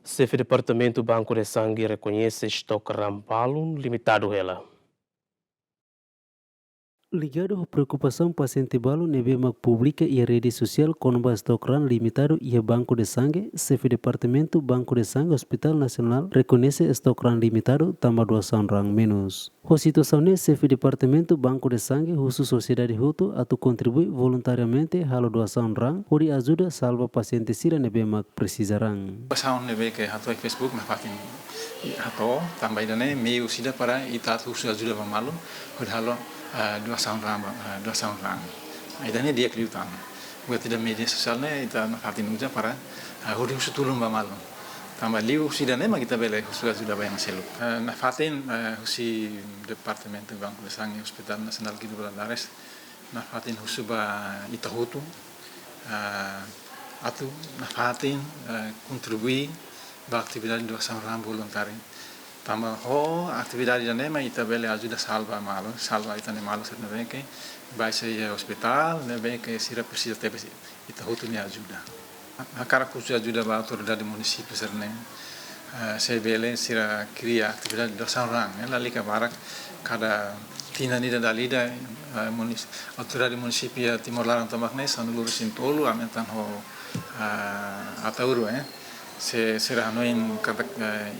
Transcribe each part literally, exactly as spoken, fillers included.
Xefe Departamentu Banco de Sangue rekoñese estoke raan balun limitadu hela. Ligadu ho preokupasaun pasiente balun ne'ebé mak publika iha rede sosiál kona-ba estoke raan limitadu iha Banco de Sangue, Xefe Departamentu Banco de Sangue Hospital Nasionál rekoñese estoke raan limitadu tanba doasaun raan menus. Ho situasaun ne'e, Xefe Departamentu Banco de Sangue husu sosiedade hotu atu kontribui voluntariamente halo doasaun raan hodi ajuda salva pasiente sira ne'ebé mak presiza raan. Doasaun ne'ebé ke hato'o iha Facebook nafatin hato'o, tanba ida-ne'e meiu ida para ita atu husu ajuda ba malu hodi halo, eh, doasaun raan ba, eh, doasaun raan. Ida-ne'e di'ak liután. Buat ida media sosiál ne'e ita nafatin uza para, eh, hodi husu tulun ba malu. Tanba liuhusi ida-ne'e mak ita bele husu ajuda ba ema seluk. Eh, nafatin, eh, husi Departamentu Banco de Sangue Hospital Nasionál Guido Valadares, nafatin husu ba ita hotu, eh, atu nafatin, eh, kontribui ba atividade doasaun raan voluntáriu. Tanba ho atividade ida-ne'e mak ita bele ajuda salva malu, salva ita-nia malu sira ne'ebé ke baixa iha ospitál, ne'ebé ke sira presiza tebes ita hotu nia ajuda. Hakarak husu ajuda ba autoridade munisípiu sira-ne'e, eh, se bele sira kria atividade doasaun raan, eh, lalika barak kada tinan ida dala ida, eh, munis-, autoridade munisípiu Timor laran tomak ne'e sanulu-resin-tolu, aumenta ho, eh, Ataúro, eh. Se sira hanoin katak, eh,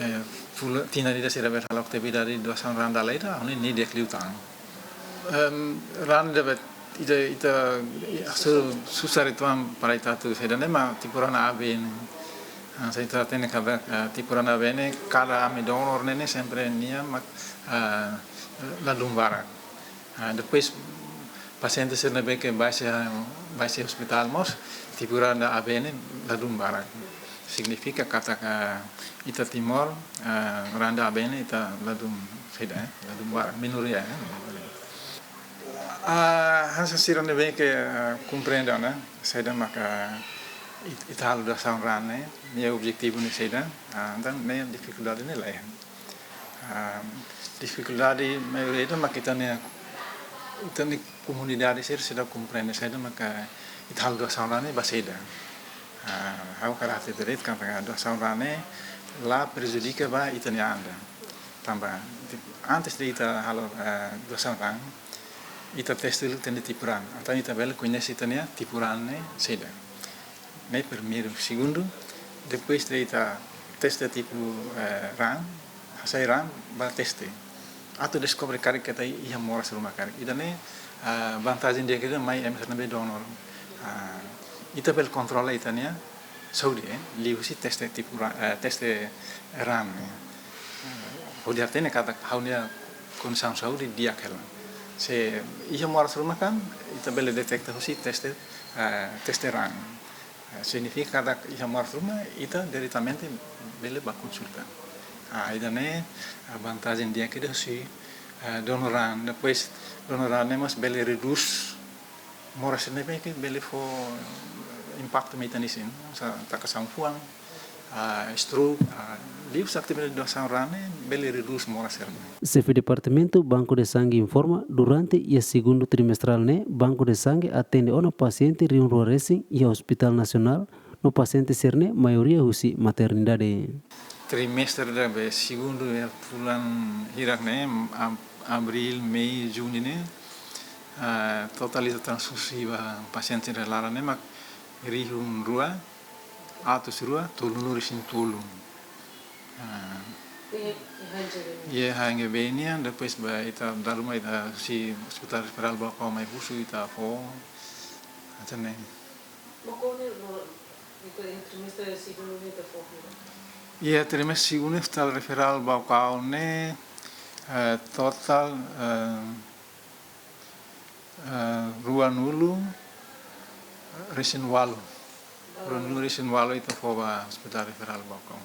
eh, fula-, tinan ida sira bele halo atividade doasaun raan dala ida, hanoin ne'e di'ak liután. Em, raan ida be, ita, ita, su-, susar uitoan para ita atu saida ne'e mak tipu raan A B ne'e. Ah, se ita hatene katak, eh, tipu raan A B ne'e, kada ami donor ne'e, ne'e sempre nia mak, eh, ladún barak. Ah, depois pasiente sira ne'ebé ke baixa, baixa ospitál mós, tipu raan A B ne'e ladún barak. Signifika katak, eh, ita Timor, eh, raan A B ne'e ita ladún saida, eh, ladún barak, minoria, eh. Ah, hanesan sira ne'ebé ke, ah, komprende ona, saida maka it-, ita halo doasaun raan ne'e, nia objetivu ne'e saida, ah, entaun ne'e difikuldade ne'e laiha. Ah, difikuldade maioria ida mak ita-nia, ita-nia komunidade sira seidauk komprende saida maka ita halo doasaun raan ne'e ba saida. Ah, ha'u hakarak hatete de'it katak doasaun raan ne'e la prejudika ba ita-nia an ida. Tanba, antes de ita halo, eh, doasaun raan, ita teste dulu ita-nia tipu raan. Entaun ita bele koñese ita-nia tipu raan ne'e saida. Ne'e primeiru, segundu, depois de ita teste tipu, eh, raan, hasai raan ba teste. Atu deskobre karik ita iha moras ruma karik. Ida-ne'e, ah, vantajen di'ak ida mai ema sira ne'ebé donor. Ah, ita bele kontrola ita-nia saúde, eh, liuhusi teste tipu ra-, eh, teste raan, eh. Hodi hatene katak ha'u-nia kondisaun saúde di'ak hela. Se iha moras ruma kan, ita bele deteta husi teste, eh, teste raan. Eh, signifika katak iha moras ruma, ita diretamente bele ba konsulta. Ah, ida-ne'e, ah, vantajen di'ak ida husi, eh, donor raan. Depois, donor raan ne'e mós bele redús moras ne'ebé ke bele fó impaktu mai ita-nia isin, hanesan taka saun fuan, ah, stroke, ah, liuhusi atividade doasaun raan ne'e bele redús moras sira-ne'e. Xefe Departamentu Banco de Sangue informa, durante iha segundu trimestrál ne'e, Banco de Sangue atende ona pasiente rihun rua resin iha Hospital Nasionál, no pasiente sira-ne'e maioria husi maternidade. Trimestre ida be segundu iha fulan hirak ne'e, ab-, abríl, mei, juñu ne'e, ah, totál ita transfuzi ba pasiente iha laran ne'e mak rihun rua, atus rua, tolunulu-resin-tolu. Ah. Iha, iha H N G B nian. Iha H N G B nian, depois ba ita dala ruma ita husi Hospital Referral Baucau mai husu ita fó, hanesan ne'e. Baucau ne'e, no, ita iha trimestre segundu ne'e ita fó hira? Iha trimestre segundu Hospital Referral Baucau ne'e, eh, totál, eh, eh, ruanulu-resin-ualu. Ruanulu-resin-ualu ita fó ba Hospital Referral Baucau.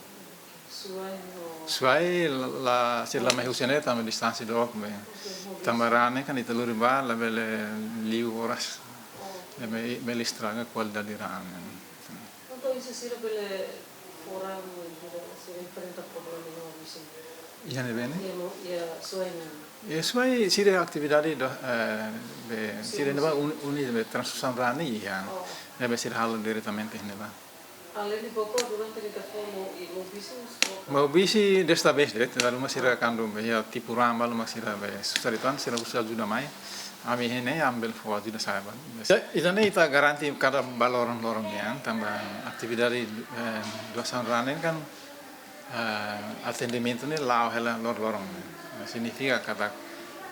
Suai no? Suai la, la, sira la mai husi ne'e tanba distánsia dook be. Oke, oke. Tanba raan ne'e kan ita lori ba, labele liu oras. Oh. Ne'ebé bele estraga kualidade raan. Entaun, oinsá sira bele fó raan, sira enfrenta problema iha oras ne'e? Iha ne'ebé ne'e? Iha mo-, iha Suai ne'e. Iha Suai sira atividade do, eh, be, sira, sira ne'ebá uni-, uni be transfuzaun raan ne'e iha. Oh. Ne'ebé sira halo diretamente ne'ebá. Além de Bocó, durante de Tafomo e Maubisi, Maubisi desta vez, de, da uma sira kandu be ya tipu ramba, uma sira be susaritan, sira usa ajuda mai. Ami hene, ami bele fó ajuda sa'e ba. Ida-ne'e ita garante kada ba loron-loron nian, tanba atividade, eh, doasaun raan ne'e kan, eh, atendimentu ne'e la'o hela loron-loron. Signifika katak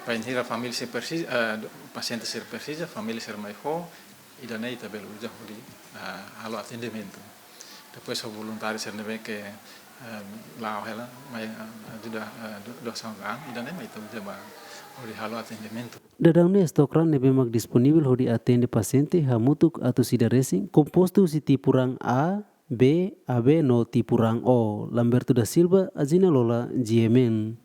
bainhira família sira presiza, eh, pasiente sira presiza, família sira mai fó, ida-ne'e ita bele uza hodi, eh, halo atendimentu. Depois ho voluntáriu sira ne'ebé ke, eh, la'o hela, mai, eh, ajuda, eh, do-, doasaun raan, ida-ne'e mai ita uza ba hodi halo atendimentu. Daudaun ne'e estok raan ne'ebé mak disponivel hodi atende pasiente hamutuk atus ida resin, kompostu husi tipu raan A, B, A B no tipu raan O. Lamberto da Silva, Azina Lola, G M N.